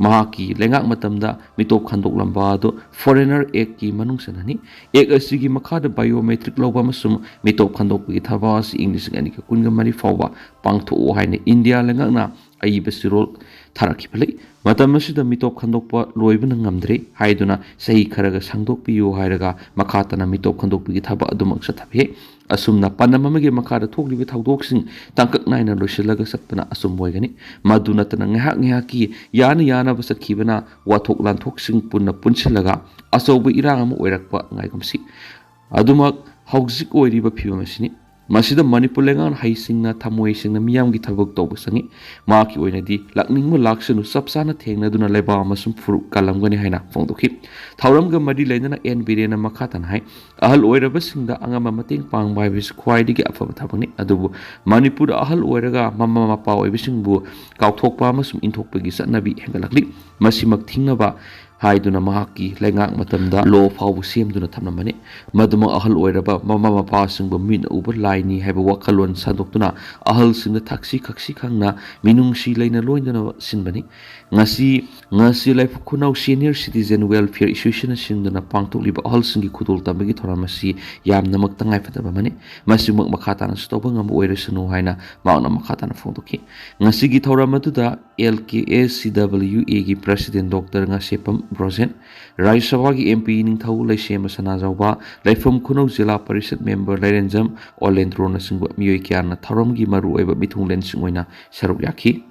ꯃꯍꯥꯛꯀꯤ ꯂꯩꯉꯥꯛ ꯃꯇꯝꯗ ꯃꯤꯇꯣꯞ ꯈꯟꯗꯣꯛꯂꯝꯕ ꯑꯗꯨ Foreigner Act ꯀꯤ ꯃꯅꯨꯡ ꯆꯟꯅꯅꯤ꯫ Act ꯑꯁꯤꯒꯤ ꯃꯈꯥꯗ biometric ꯂꯧꯕ ꯑꯃꯁꯨꯡ ꯃꯤꯇꯣꯞ ꯈꯟꯗꯣꯛꯄꯒꯤ ꯊꯕꯛ ꯑꯁꯤ ꯏꯪ ꯂꯤꯁꯤꯡ ꯑꯅꯤꯒ ꯀꯨꯟꯒ ꯃꯔꯤ ꯐꯥꯎꯕ ꯄꯥꯡꯊꯣꯛꯑꯣ ꯍꯥꯏꯅ ꯏꯟꯗꯤꯌꯥ ꯂꯩꯉꯥꯛꯅ ꯑꯏꯕ ꯆꯦꯔꯣꯜ ꯊꯥꯔꯛꯈꯤꯕ ꯂꯩ꯫ ꯃꯇꯝ ꯑꯁꯤꯗ ꯃꯤꯇꯣꯞ ꯈꯟꯗꯣꯛꯄ ꯂꯣꯏꯕꯅ ꯉꯝꯗ꯭ꯔꯦ ꯍꯥꯏꯗꯨꯅ ꯆꯍꯤ ꯈꯔꯒ ꯁꯥꯡꯗꯣꯛꯄꯤꯌꯨ ꯍꯥꯏꯔꯒ ꯃꯈꯥ ꯇꯥꯅ ꯃꯤꯇꯣꯞ ꯈꯟꯗꯣꯛꯄꯒꯤ ꯊꯕꯛ ꯑꯗꯨꯃꯛ ꯆꯠꯊꯕ ꯌꯥꯏ꯫ ꯑꯁꯨꯝꯅ ꯄꯥꯟꯗꯝ ꯑꯃꯒꯤ ꯃꯈꯥꯗ ꯊꯣꯛꯂꯤꯕ ꯊꯧꯗꯣꯛꯁꯤꯡ ꯇꯥꯡꯀꯛ ꯅꯥꯏꯅ ꯂꯣꯏꯁꯤꯜꯂꯒ ꯆꯠꯄꯅ ꯑꯆꯨꯝꯕ ꯑꯣꯏꯒꯅꯤ꯫ ꯃꯗꯨ ꯅꯠꯇꯅ ꯉꯥꯏꯍꯥꯛ ꯉꯥꯏꯍꯥꯛꯀꯤ ꯌꯥꯅ ꯌꯥꯅꯕ ꯆꯠꯈꯤꯕꯅ ꯋꯥꯊꯣꯛ ꯂꯥꯟꯊꯣꯛꯁꯤꯡ ꯄꯨꯟꯅ ꯄꯨꯟꯁꯤꯜꯂꯒ ꯑꯆꯧꯕ ꯏꯔꯥꯡ ꯑꯃ ꯑꯣꯏꯔꯛꯄ ꯉꯥꯏꯒꯨꯝꯁꯤ꯫ ꯑꯗꯨꯃꯛ ꯍꯧꯖꯤꯛ ꯑꯣꯏꯔꯤꯕ ꯐꯤꯕꯝ ꯑꯁꯤꯅꯤ꯫ ꯃꯁꯤꯗ ꯃꯅꯤꯄꯨꯔ ꯂꯩꯉꯥꯛꯅ ꯍꯩꯁꯤꯡꯅ ꯊꯃꯣꯏ ꯁꯦꯡꯅ ꯃꯤꯌꯥꯝꯒꯤ ꯊꯕꯛ ꯇꯧꯕ ꯆꯪꯏ꯫ ꯃꯍꯥꯛꯀꯤ ꯑꯣꯏꯅꯗꯤ ꯂꯥꯛꯅꯤꯡꯕ ꯂꯥꯛꯁꯅꯨ, ꯆꯞ ꯆꯥꯅ ꯊꯦꯡꯅꯗꯨꯅ ꯂꯩꯕꯥꯛ ꯑꯃꯁꯨꯡ ꯐꯨꯔꯨꯞ ꯀꯜꯂꯝꯒꯅꯤ ꯍꯥꯏꯅ ꯐꯣꯡꯗꯣꯛꯈꯤ꯫ ꯊꯧꯔꯝꯒ ꯃꯔꯤ ꯂꯩꯅꯅ ꯑꯦꯟ ꯕꯤꯔꯦꯟꯅ ꯃꯈꯥ ꯇꯥꯅ ꯍꯥꯏ, ꯑꯍꯜ ꯑꯣꯏꯔꯕꯁꯤꯡꯗ ꯑꯉꯝꯕ ꯃꯇꯦꯡ ꯄꯥꯡꯕ ꯍꯥꯏꯕꯁꯤ ꯈ꯭ꯋꯥꯏꯗꯒꯤ ꯑꯐꯕ ꯊꯕꯛꯅꯤ꯫ ꯑꯗꯨꯕꯨ ꯃꯅꯤꯄꯨꯔꯗ ꯑꯍꯜ ꯑꯣꯏꯔꯒ ꯃꯃꯥ ꯃꯄꯥ ꯑꯣꯏꯕꯁꯤꯡꯕꯨ ꯀꯥꯎꯊꯣꯛꯄ ꯑꯃꯁꯨꯡ ꯏꯟꯊꯣꯛꯄꯒꯤ ꯆꯠꯅꯕꯤ ꯍꯦꯟꯒꯠꯂꯛꯂꯤ꯫ ꯃꯁꯤꯃꯛ ꯊꯤꯡꯅꯕ ꯍꯥꯏꯗꯨꯅ ꯃꯍꯥꯛꯀꯤ ꯂꯩꯉꯥꯛ ꯃꯇꯝꯗ ꯂꯣ ꯐꯥꯎꯕ ꯁꯦꯝꯗꯨꯅ ꯊꯝꯂꯝꯕꯅꯤ꯫ ꯃꯗꯨꯃꯛ ꯑꯍꯜ ꯑꯣꯏꯔꯕ ꯃꯃꯥ ꯃꯄꯥꯁꯤꯡꯕꯨ ꯃꯤꯠꯅ ꯎꯕ ꯂꯥꯏꯅꯤ ꯍꯥꯏꯕ ꯋꯥꯈꯜꯂꯣꯟ ꯁꯟꯗꯣꯛꯇꯨꯅ ꯑꯍꯜꯁꯤꯡꯗ ꯊꯛꯁꯤ ꯈꯛꯁꯤ ꯈꯪꯅ ꯃꯤꯅꯨꯡꯁꯤ ꯂꯩꯅ ꯂꯣꯏꯅꯅ ꯁꯤꯟꯕꯅꯤ꯫ ꯉꯁꯤ, ꯉꯁꯤ ꯂꯩꯐꯝ ꯈꯨꯅꯧ Senior Citizen Welfare Association ꯁꯤꯡꯗꯨꯅ ꯄꯥꯡꯊꯣꯛꯂꯤꯕ ꯑꯍꯜꯁꯤꯡꯒꯤ ꯈꯨꯗꯣꯜ ꯇꯝꯕꯒꯤ ꯊꯧꯔꯝ ꯑꯁꯤ ꯌꯥꯝꯅꯃꯛ ꯇꯉꯥꯏꯐꯗꯕ ꯑꯃꯅꯤ꯫ ꯃꯁꯤꯃꯛ ꯃꯈꯥ ꯇꯥꯅꯁꯨ ꯇꯧꯕ ꯉꯝꯕ ꯑꯣꯏꯔꯁꯅꯨ ꯍꯥꯏꯅ ꯃꯍꯥꯛꯅ ꯃꯈꯥ ꯇꯥꯅ ꯐꯣꯡꯗꯣꯛꯈꯤ꯫ ꯉꯁꯤꯒꯤ ꯊꯧꯔꯝ ꯑꯗꯨꯗ L K S C W A ꯒꯤ President Doctor ꯉꯥꯁꯦꯞꯄꯝ ꯕ꯭ꯔꯣꯖꯦꯟ, ꯔꯥꯖ꯭ꯌ ꯁꯚꯥꯒꯤ M P ꯅꯤꯡꯊꯧ ꯂꯩꯁꯦꯝꯕ ꯁꯅꯥꯖꯥꯎꯕ, ꯂꯩꯐꯝ ꯈꯨꯅꯧ ꯖꯤꯂꯥ ꯄꯔꯤꯁꯠ member ꯂꯥꯏꯔꯦꯟꯖꯝ ꯑꯣꯂꯦꯟꯗ꯭ꯔꯣꯅꯆꯤꯡꯕ ꯃꯤꯑꯣꯏ ꯀꯌꯥꯅ ꯊꯧꯔꯝꯒꯤ ꯃꯔꯨꯑꯣꯏꯕ ꯃꯤꯊꯨꯡꯂꯦꯟꯁꯤꯡ ꯑꯣꯏꯅ ꯁꯔꯨꯛ ꯌꯥꯈꯤ꯫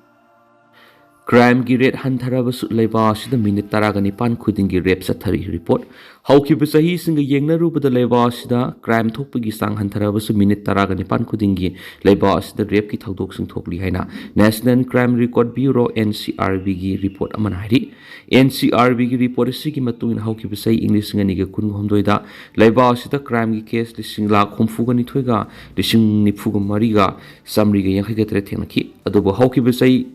Crime ꯒꯤ rate ꯍꯟꯊꯔꯕꯁꯨ ꯂꯩꯕꯥꯛ ꯑꯁꯤꯗ minute ꯇꯔꯥꯒ ꯅꯤꯄꯥꯟ ꯈꯨꯗꯤꯡꯒꯤ rape ꯆꯠꯊꯔꯤ꯫ Report꯫ ꯍꯧꯈꯤꯕ ꯆꯍꯤꯁꯤꯡꯒ ꯌꯦꯡꯅꯔꯨꯕꯗ ꯂꯩꯕꯥꯛ ꯑꯁꯤꯗ crime ꯊꯣꯛꯄꯒꯤ ꯆꯥꯡ ꯍꯟꯊꯔꯕꯁꯨ minute ꯇꯔꯥꯒ ꯅꯤꯄꯥꯟ ꯈꯨꯗꯤꯡꯒꯤ ꯂꯩꯕꯥꯛ ꯑꯁꯤꯗ rape ꯀꯤ ꯊꯧꯗꯣꯛꯁꯤꯡ ꯊꯣꯛꯂꯤ ꯍꯥꯏꯅ National Crime Record Bureau, N C R B ꯒꯤ report ꯑꯃꯅ ꯍꯥꯏꯔꯤ꯫ N C R B ꯒꯤ report ꯑꯁꯤꯒꯤ ꯃꯇꯨꯡ ꯏꯟꯅ ꯍꯧꯈꯤꯕ ꯆꯍꯤ ꯏꯪ ꯂꯤꯁꯤꯡ ꯑꯅꯤꯒ ꯀꯨꯟꯒ ꯍꯨꯝꯗꯣꯏꯗ ꯂꯩꯕꯥꯛ ꯑꯁꯤꯗ crime ꯒꯤ case ꯂꯤꯁꯤꯡ ꯂꯥꯈ ꯍꯨꯝꯐꯨꯒ ꯅꯤꯊꯣꯏꯒ ꯂꯤꯁꯤꯡ ꯅꯤꯐꯨꯒ ꯃꯔꯤꯒ ꯆꯥꯃꯔꯤꯒ ꯌꯥꯡꯈꯩꯒ ꯇꯔꯦꯠ ꯊꯦꯡꯅꯈꯤ꯫ ꯑꯗꯨꯕꯨ ꯍꯧꯈꯤꯕ ꯆꯍꯤ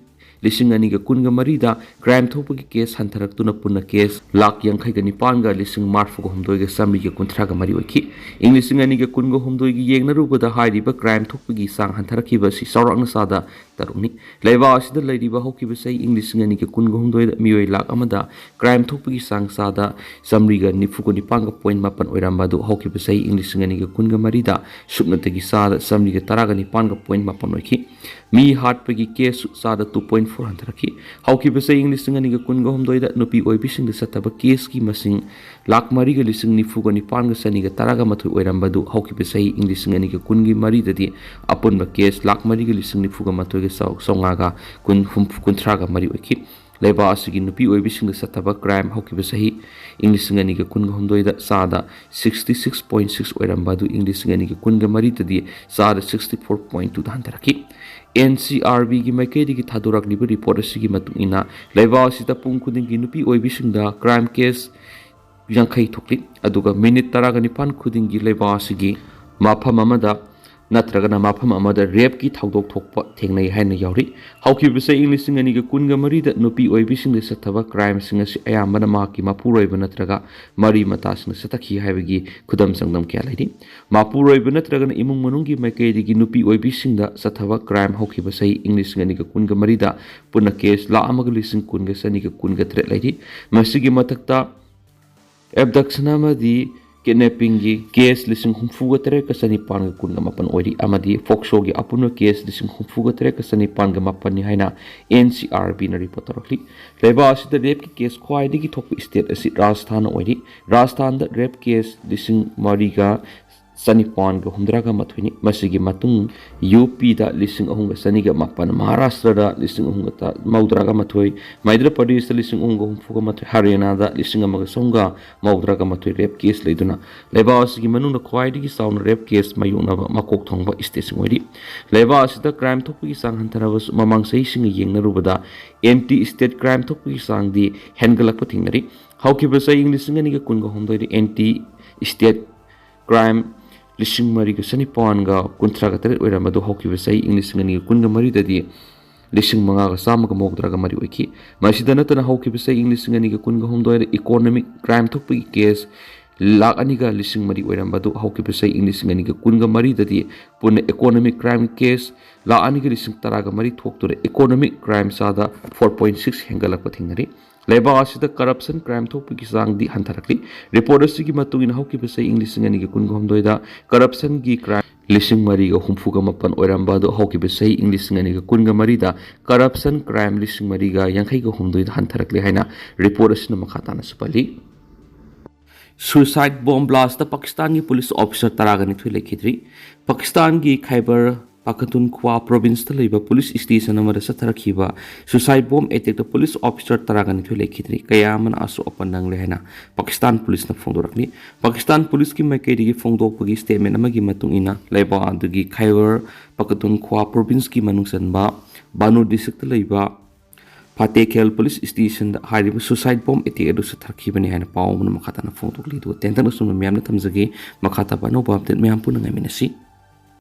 ꯂꯤꯁꯤꯡ ꯑꯅꯤꯒ ꯀꯨꯟꯒ ꯃꯔꯤꯗ crime ꯊꯣꯛꯄꯒꯤ case ꯍꯟꯊꯔꯛꯇꯨꯅ ꯄꯨꯟꯅ case ꯂꯥꯈ ꯌꯥꯡꯈꯩꯒ ꯅꯤꯄꯥꯟꯒ ꯂꯤꯁꯤꯡ ꯃꯔꯤꯐꯨꯒ ꯍꯨꯝꯗꯣꯏꯒ ꯆꯥꯃꯔꯤꯒ ꯀꯨꯟꯊ꯭ꯔꯥꯒ ꯃꯔꯤ ꯑꯣꯏꯈꯤ꯫ ꯏꯪ ꯂꯤꯁꯤꯡ ꯑꯅꯤꯒ ꯀꯨꯟꯒ ꯍꯨꯝꯗꯣꯏꯒꯤ ꯌꯦꯡꯅꯔꯨꯕꯗ ꯍꯥꯏꯔꯤꯕ crime ꯊꯣꯛꯄꯒꯤ ꯆꯥꯡ ꯍꯟꯊꯔꯛꯈꯤꯕ ꯑꯁꯤ ꯆꯥꯎꯔꯥꯛꯅ ꯆꯥꯗ ꯇꯔꯨꯛꯅꯤ꯫ ꯂꯩꯕꯥꯛ ꯑꯁꯤꯗ ꯂꯩꯔꯤꯕ ꯍꯧꯈꯤꯕ ꯆꯍꯤ ꯏꯪ ꯂꯤꯁꯤꯡ ꯑꯅꯤꯒ ꯀꯨꯟꯒ ꯍꯨꯝꯗꯣꯏꯗ ꯃꯤꯑꯣꯏ ꯂꯥꯈ ꯑꯃꯗ crime ꯊꯣꯛꯄꯒꯤ ꯆꯥꯡ ꯆꯥꯗ ꯆꯥꯃꯔꯤꯒ ꯅꯤꯐꯨꯒ ꯅꯤꯄꯥꯟꯒ point ꯃꯥꯄꯟ ꯑꯣꯏꯔꯝꯕ ꯑꯗꯨ ꯍꯧꯈꯤꯕ ꯆꯍꯤ ꯏꯪ ꯂꯤꯁꯤꯡ ꯑꯅꯤꯒ ꯀꯨꯟꯒ ꯃꯔꯤꯗ ꯁꯨꯞꯅꯇꯒꯤ ꯆꯥꯗ ꯆꯥꯃꯔꯤꯒ ꯇꯔꯥꯒ ꯅꯤꯄꯥꯟꯒ point ꯃꯥꯄꯟ ꯑꯣꯏꯈꯤ꯫ ꯃꯤ ꯍꯥꯠꯄꯒꯤ case ꯁꯨ ꯆꯥꯗ two point four ꯍꯟꯊꯔꯛꯈꯤ꯫ ꯍꯧꯈꯤꯕ ꯆꯍꯤ ꯏꯪ ꯂꯤꯁꯤꯡ ꯑꯅꯤꯒ ꯀꯨꯟꯒ ꯍꯨꯝꯗꯣꯏꯗ ꯅꯨꯄꯤ ꯑꯣꯏꯕꯤꯁꯤꯡꯗ ꯆꯠꯊꯕ case ꯀꯤ ꯃꯁꯤꯡ ꯂꯥꯈ ꯃꯔꯤꯒ ꯂꯤꯁꯤꯡ ꯅꯤꯐꯨꯒ ꯅꯤꯄꯥꯟꯒ ꯆꯅꯤꯒ ꯇꯔꯥꯒ ꯃꯥꯊꯣꯏ ꯑꯣꯏꯔꯝꯕ ꯑꯗꯨ ꯍꯧꯈꯤꯕ ꯆꯍꯤ ꯏꯪ ꯂꯤꯁꯤꯡ ꯑꯅꯤꯒ ꯀꯨꯟꯒꯤ ꯃꯔꯤꯗꯗꯤ ꯑꯄꯨꯟꯕ case ꯂꯥꯈ ꯃꯔꯤꯒ ꯂꯤꯁꯤꯡ ꯅꯤꯐꯨꯒ ꯃꯥꯊꯣꯏꯒ ꯆꯥꯝꯃꯉꯥꯒ ꯀꯨꯟ, ꯍꯨꯝꯐꯨ, ꯀꯨꯟꯊ꯭ꯔꯥꯒ ꯃꯔꯤ ꯑꯣꯏꯈꯤ꯫ ꯂꯩꯕꯥꯛ ꯑꯁꯤꯒꯤ ꯅꯨꯄꯤ ꯑꯣꯏꯕꯤꯁꯤꯡꯗ ꯆꯠꯊꯕ crime ꯍꯧꯈꯤꯕ ꯆꯍꯤ ꯏꯪ ꯂꯤꯁꯤꯡ ꯑꯅꯤꯒ ꯀꯨꯟꯒ ꯍꯨꯝꯗꯣꯏꯗ ꯆꯥꯗ sixty six point six ꯑꯣꯏꯔꯝꯕ ꯑꯗꯨ ꯏꯪ ꯂꯤꯁꯤꯡ ꯑꯅꯤꯒ ꯀꯨꯟꯒ ꯃꯔꯤꯗꯗꯤ ꯆꯥꯗ sixty four point two ꯗ ꯍꯟꯊꯔꯛꯈꯤ꯫ N C R B ꯒꯤ ꯃꯥꯏꯀꯩꯗꯒꯤ ꯊꯥꯗꯣꯔꯛꯂꯤꯕ report ꯑꯁꯤꯒꯤ ꯃꯇꯨꯡ ꯏꯟꯅ ꯂꯩꯕꯥꯛ ꯑꯁꯤꯗ ꯄꯨꯡ ꯈꯨꯗꯤꯡꯒꯤ ꯅꯨꯄꯤ ꯑꯣꯏꯕꯤꯁꯤꯡꯗ crime case ꯌꯥꯡꯈꯩ ꯊꯣꯛꯂꯤ꯫ ꯑꯗꯨꯒ minute ꯇꯔꯥꯒ ꯅꯤꯄꯥꯟ ꯈꯨꯗꯤꯡꯒꯤ ꯂꯩꯕꯥꯛ ꯑꯁꯤꯒꯤ ꯃꯐꯝ ꯑꯃꯗ ꯅꯠꯇ꯭ꯔꯒꯅ ꯃꯐꯝ ꯑꯃꯗ ꯔꯦꯞꯀꯤ ꯊꯧꯗꯣꯛ ꯊꯣꯛꯄ ꯊꯦꯡꯅꯩ ꯍꯥꯏꯅ ꯌꯥꯎꯔꯤ꯫ ꯍꯧꯈꯤꯕ ꯆꯍꯤ ꯂꯤꯁꯤꯡ ꯑꯅꯤꯒ ꯀꯨꯟꯒ ꯃꯔꯤꯗ ꯅꯨꯄꯤ ꯑꯣꯏꯕꯤꯁꯤꯡꯗ ꯆꯠꯊꯕ ꯀ꯭ꯔꯥꯏꯝꯁꯤꯡ ꯑꯁꯤ ꯑꯌꯥꯝꯕꯅ ꯃꯍꯥꯛꯀꯤ ꯃꯄꯨꯔꯣꯏꯕ ꯅꯠꯇ꯭ꯔꯒ ꯃꯔꯤ ꯃꯇꯥꯁꯤꯡꯅ ꯆꯠꯊꯈꯤ ꯍꯥꯏꯕꯒꯤ ꯈꯨꯗꯝ ꯆꯥꯡꯗꯝ ꯀꯌꯥ ꯂꯩꯔꯤ꯫ ꯃꯄꯨꯔꯣꯏꯕ ꯅꯠꯇ꯭ꯔꯒꯅ ꯏꯃꯨꯡ ꯃꯅꯨꯡꯒꯤ ꯃꯥꯏꯀꯩꯗꯒꯤ ꯅꯨꯄꯤ ꯑꯣꯏꯕꯤꯁꯤꯡꯗ ꯆꯠꯊꯕ ꯀ꯭ꯔꯥꯏꯝ ꯍꯧꯈꯤꯕ ꯆꯍꯤ ꯏꯪ ꯂꯤꯁꯤꯡ ꯑꯅꯤꯒ ꯀꯨꯟꯒ ꯃꯔꯤꯗ ꯄꯨꯟꯅ ꯀꯦꯁ ꯂꯥꯈ ꯑꯃꯒ ꯂꯤꯁꯤꯡ ꯀꯨꯟꯒ ꯆꯅꯤꯒ ꯀꯨꯟꯒ ꯇꯔꯦꯠ ꯂꯩꯔꯤ꯫ ꯃꯁꯤꯒꯤ ꯃꯊꯛꯇ ꯑꯦꯕꯗꯛꯁꯟ ꯑꯃꯗꯤ ꯀꯤꯗꯅꯦꯄꯤꯡꯒꯤ ꯀꯦꯁ ꯂꯤꯁꯤꯡ ꯍꯨꯝꯐꯨꯒ ꯇꯔꯦꯠꯀ ꯆꯅꯤꯄꯥꯟꯒ ꯀꯨꯟꯒ ꯃꯥꯄꯟ ꯑꯣꯏꯔꯤ ꯑꯃꯗꯤ ꯐꯣꯛꯁꯣꯒꯤ ꯑꯄꯨꯟꯕ ꯀꯦꯁ ꯂꯤꯁꯤꯡ ꯍꯨꯝꯐꯨꯒ ꯇꯔꯦꯠꯀ ꯆꯅꯤꯄꯥꯟꯒ ꯃꯥꯄꯟꯅꯤ ꯍꯥꯏꯅ ꯑꯦꯟ ꯁꯤ ꯑꯥꯔ ꯕꯤꯅ ꯔꯤꯄꯣꯔꯠ ꯇꯧꯔꯛꯂꯤ꯫ ꯂꯩꯕꯥꯛ ꯑꯁꯤꯗ ꯔꯦꯞꯀꯤ ꯀꯦꯁ ꯈ꯭ꯋꯥꯏꯗꯒꯤ ꯊꯣꯛꯄ ꯁ꯭ꯇꯦꯠ ꯑꯁꯤ ꯔꯥꯖꯁꯊꯥꯟ ꯑꯣꯏꯔꯤ꯫ ꯔꯥꯖꯁꯊꯥꯟꯗ ꯔꯦꯞ ꯀꯦꯁ ꯂꯤꯁꯤꯡ ꯃꯔꯤꯒ ꯆꯅꯤꯄꯥꯟꯒ ꯍꯨꯝꯗ꯭ꯔꯥꯒ ꯃꯥꯊꯣꯏꯅꯤ꯫ ꯃꯁꯤꯒꯤ ꯃꯇꯨꯡ ꯌꯨ ꯄꯤꯗ ꯂꯤꯁꯤꯡ ꯑꯍꯨꯝꯒ ꯆꯅꯤꯒ ꯃꯥꯄꯟ, ꯃꯍꯥꯔꯥꯁꯇ꯭ꯔꯗ ꯂꯤꯁꯤꯡ ꯑꯍꯨꯝꯒ ꯇ-, ꯃꯧꯗ꯭ꯔꯥꯒ ꯃꯥꯊꯣꯏ, ꯃꯩꯙ꯭ꯔ ꯄ꯭ꯔꯗꯦꯁꯇ ꯂꯤꯁꯤꯡ ꯑꯍꯨꯝꯒ ꯍꯨꯝꯐꯨꯒ ꯃꯥꯊꯣꯏ, ꯍꯔꯤꯌꯥꯅꯥꯗ ꯂꯤꯁꯤꯡ ꯑꯃꯒ ꯆꯍꯨꯝꯒ ꯃꯧꯗ꯭ꯔꯥꯒ ꯃꯥꯊꯣꯏ ꯔꯦꯞ ꯀꯦꯁ ꯂꯩꯗꯨꯅ ꯂꯩꯕꯥꯛ ꯑꯁꯤꯒꯤ ꯃꯅꯨꯡꯗ ꯈ꯭ꯋꯥꯏꯗꯒꯤ ꯆꯥꯎꯅ ꯔꯦꯞ ꯀꯦꯁ ꯃꯥꯌꯣꯛꯅꯕ ꯃꯀꯣꯛ ꯊꯣꯡꯕ ꯁ꯭ꯇꯦꯠꯁꯤꯡ ꯑꯣꯏꯔꯤ꯫ ꯂꯩꯕꯥꯛ ꯑꯁꯤꯗ ꯀ꯭ꯔꯥꯏꯝ ꯊꯣꯛꯄꯒꯤ ꯆꯥꯡ ꯍꯟꯊꯔꯕꯁꯨ ꯃꯃꯥꯡ ꯆꯍꯤꯁꯤꯡꯒ ꯌꯦꯡꯅꯔꯨꯕꯗ ꯑꯦꯟꯇꯤ ꯁ꯭ꯇꯦꯠ ꯀ꯭ꯔꯥꯏꯝ ꯊꯣꯛꯄꯒꯤ ꯆꯥꯡꯗꯤ ꯍꯦꯟꯒꯠꯂꯛꯄ ꯊꯦꯡꯅꯔꯤ꯫ ꯍꯧꯈꯤꯕ ꯆꯍꯤ ꯂꯤꯁꯤꯡ ꯑꯅꯤꯒ ꯀꯨꯟꯒ ꯍꯨꯝꯗꯣꯏꯗ ꯑꯦꯟꯇꯤ ꯁ꯭ꯇꯦꯠ ꯀ꯭ꯔꯥꯏꯝ ꯂꯤꯁꯤꯡ ꯃꯔꯤꯒ ꯆꯅꯤꯄꯥꯟꯒ ꯀꯨꯟꯊ꯭ꯔꯥꯒ ꯇꯔꯦꯠ ꯑꯣꯏꯔꯝꯕꯗꯨ ꯍꯧꯈꯤꯕ ꯆꯍꯤ ꯏꯪ ꯂꯤꯁꯤꯡ ꯑꯅꯤꯒ ꯀꯨꯟꯒ ꯃꯔꯤꯗꯗꯤ ꯂꯤꯁꯤꯡ ꯃꯉꯥꯒ ꯆꯥꯝꯃꯒ ꯃꯧꯗ꯭ꯔꯥꯒ ꯃꯔꯤ ꯑꯣꯏꯈꯤ꯫ ꯃꯁꯤꯗ ꯅꯠꯇꯅ ꯍꯧꯈꯤꯕ ꯆꯍꯤ ꯏꯪ ꯂꯤꯁꯤꯡ ꯑꯅꯤꯒ ꯀꯨꯟꯒ ꯍꯨꯝꯗꯣꯏꯗ ꯏꯀꯣꯅꯣꯃꯤꯛ ꯀ꯭ꯔꯥꯏꯝ ꯊꯣꯛꯄꯒꯤ ꯀꯦꯁ ꯂꯥꯈ ꯑꯅꯤꯒ ꯂꯤꯁꯤꯡ ꯃꯔꯤ ꯑꯣꯏꯔꯝꯕꯗꯨ ꯍꯧꯈꯤꯕ ꯆꯍꯤ ꯏꯪ ꯂꯤꯁꯤꯡ ꯑꯅꯤꯒ ꯀꯨꯟꯒ ꯃꯔꯤꯗꯗꯤ ꯄꯨꯟꯅ ꯏꯀꯣꯅꯣꯃꯤꯛ ꯀ꯭ꯔꯥꯏꯝ ꯀꯦꯁ ꯂꯥꯈ ꯑꯅꯤꯒ ꯂꯤꯁꯤꯡ ꯇꯔꯥꯒ ꯃꯔꯤ ꯊꯣꯛꯇꯨꯅ ꯏꯀꯣꯅꯣꯃꯤꯛ ꯀ꯭ꯔꯥꯏꯝ ꯆꯥꯗ ꯐꯣꯔ ꯄꯣꯏꯟ ꯁꯤꯛꯁ ꯍꯦꯟꯒꯠꯂꯛꯄ ꯊꯦꯡꯅꯔꯤ꯫ ꯂꯩꯕꯥꯛ ꯑꯁꯤꯗ ꯀꯔꯞꯁꯟ ꯀ꯭ꯔꯥꯏꯝ ꯊꯣꯛꯄꯒꯤ ꯆꯥꯡꯗꯤ ꯍꯟꯊꯔꯛꯂꯤ꯫ ꯔꯤꯄꯣꯔꯠ ꯑꯁꯤꯒꯤ ꯃꯇꯨꯡ ꯏꯟꯅ ꯍꯧꯈꯤꯕ ꯆꯍꯤ ꯏꯪ ꯂꯤꯁꯤꯡ ꯑꯅꯤꯒ ꯀꯨꯟꯒ ꯍꯨꯝꯗꯣꯏꯗ ꯀꯔꯞꯁꯟꯒꯤ ꯀ꯭ꯔꯥꯏꯝ ꯂꯤꯁꯤꯡ ꯃꯔꯤꯒ ꯍꯨꯝꯐꯨꯒ ꯃꯥꯄꯟ ꯑꯣꯏꯔꯝꯕ ꯑꯗꯨ ꯍꯧꯈꯤꯕ ꯆꯍꯤ ꯏꯪ ꯂꯤꯁꯤꯡ ꯑꯅꯤꯒ ꯀꯨꯟꯒ ꯃꯔꯤꯗ ꯀꯔꯞꯁꯟ ꯀ꯭ꯔꯥꯏꯝ ꯂꯤꯁꯤꯡ ꯃꯔꯤꯒ ꯌꯥꯡꯈꯩꯒ ꯍꯨꯝꯗꯣꯏꯗ ꯍꯟꯊꯔꯛꯂꯦ ꯍꯥꯏꯅ ꯔꯤꯄꯣꯔꯠ ꯑꯁꯤꯅ ꯃꯈꯥ ꯇꯥꯅ ꯁꯨꯄꯜꯂꯤ꯫ ꯁꯨꯏꯁꯥꯏꯠ ꯕꯣꯝ ꯕ꯭ꯂꯥꯁꯇ ꯄꯥꯀꯤꯁꯇꯥꯟꯒꯤ ꯄꯨꯂꯤꯁ ꯑꯣꯐꯤꯁꯔ ꯇꯔꯥꯒ ꯅꯤꯊꯣꯏ ꯂꯩꯈꯤꯗ꯭ꯔꯤ꯫ ꯄꯥꯀꯤꯁꯇꯥꯟꯒꯤ ꯈꯥꯏꯕꯔ ꯄꯥꯈꯇꯨꯟꯈ꯭ꯋꯥ ꯄ꯭ꯔꯣꯚꯤꯟꯁꯇ ꯂꯩꯕ ꯄꯨꯂꯤꯁ ꯁ꯭ꯇꯦꯁꯟ ꯑꯃꯗ ꯆꯠꯊꯔꯛꯈꯤꯕ ꯁꯨꯏꯁꯥꯏꯠ ꯕꯣꯝ ꯑꯦꯇꯦꯛꯇ ꯄꯨꯂꯤꯁ ꯑꯣꯐꯤꯁꯔ ꯇꯔꯥꯒ ꯅꯤꯊꯣꯏ ꯂꯩꯈꯤꯗ꯭ꯔꯤ, ꯀꯌꯥ ꯑꯃꯅ ꯑꯁꯣꯛ ꯑꯄꯟ ꯅꯪꯂꯦ ꯍꯥꯏꯅ ꯄꯥꯀꯤꯁꯇꯥꯟ ꯄꯨꯂꯤꯁꯅ ꯐꯣꯡꯗꯣꯔꯛꯂꯤ꯫ ꯄꯥꯀꯤꯁꯇꯥꯟ ꯄꯨꯂꯤꯁꯀꯤ ꯃꯥꯏꯀꯩꯗꯒꯤ ꯐꯣꯡꯗꯣꯛꯄꯒꯤ ꯁ꯭ꯇꯦꯠꯃꯦꯟ ꯑꯃꯒꯤ ꯃꯇꯨꯡ ꯏꯟꯅ, ꯂꯩꯕꯥꯛ ꯑꯗꯨꯒꯤ ꯈꯥꯏꯕꯔ ꯄꯥꯈꯇꯨꯟꯈ꯭ꯋꯥ ꯄ꯭ꯔꯣꯚꯤꯟꯁꯀꯤ ꯃꯅꯨꯡ ꯆꯟꯕ ꯕꯥꯅꯨ ꯗꯤꯁꯇ꯭ꯔꯤꯛꯇ ꯂꯩꯕ ꯐꯥꯇꯦꯈꯦꯜ ꯄꯨꯂꯤꯁ ꯁ꯭ꯇꯦꯁꯟꯗ ꯍꯥꯏꯔꯤꯕ ꯁꯨꯏꯁꯥꯏꯠ ꯕꯣꯝ ꯑꯦꯇꯦꯛ ꯑꯗꯨ ꯆꯠꯊꯔꯛꯈꯤꯕꯅꯤ ꯍꯥꯏꯅ ꯄꯥꯎ ꯑꯃꯅ ꯃꯈꯥ ꯇꯥꯅ ꯐꯣꯡꯗꯣꯛꯂꯤ꯫ ꯑꯗꯨꯒ ꯇꯦꯟꯇꯛꯅ ꯁꯨꯝꯅ ꯃꯌꯥꯝꯅ ꯊꯝꯖꯒꯦ꯫ ꯃꯈꯥ ꯇꯥꯕ ꯑꯅꯧꯕ ꯑꯞꯗꯦꯠ ꯃꯌꯥꯝ ꯄꯨꯟꯅ ꯉꯥꯏꯃꯤꯟꯅꯁꯤ꯫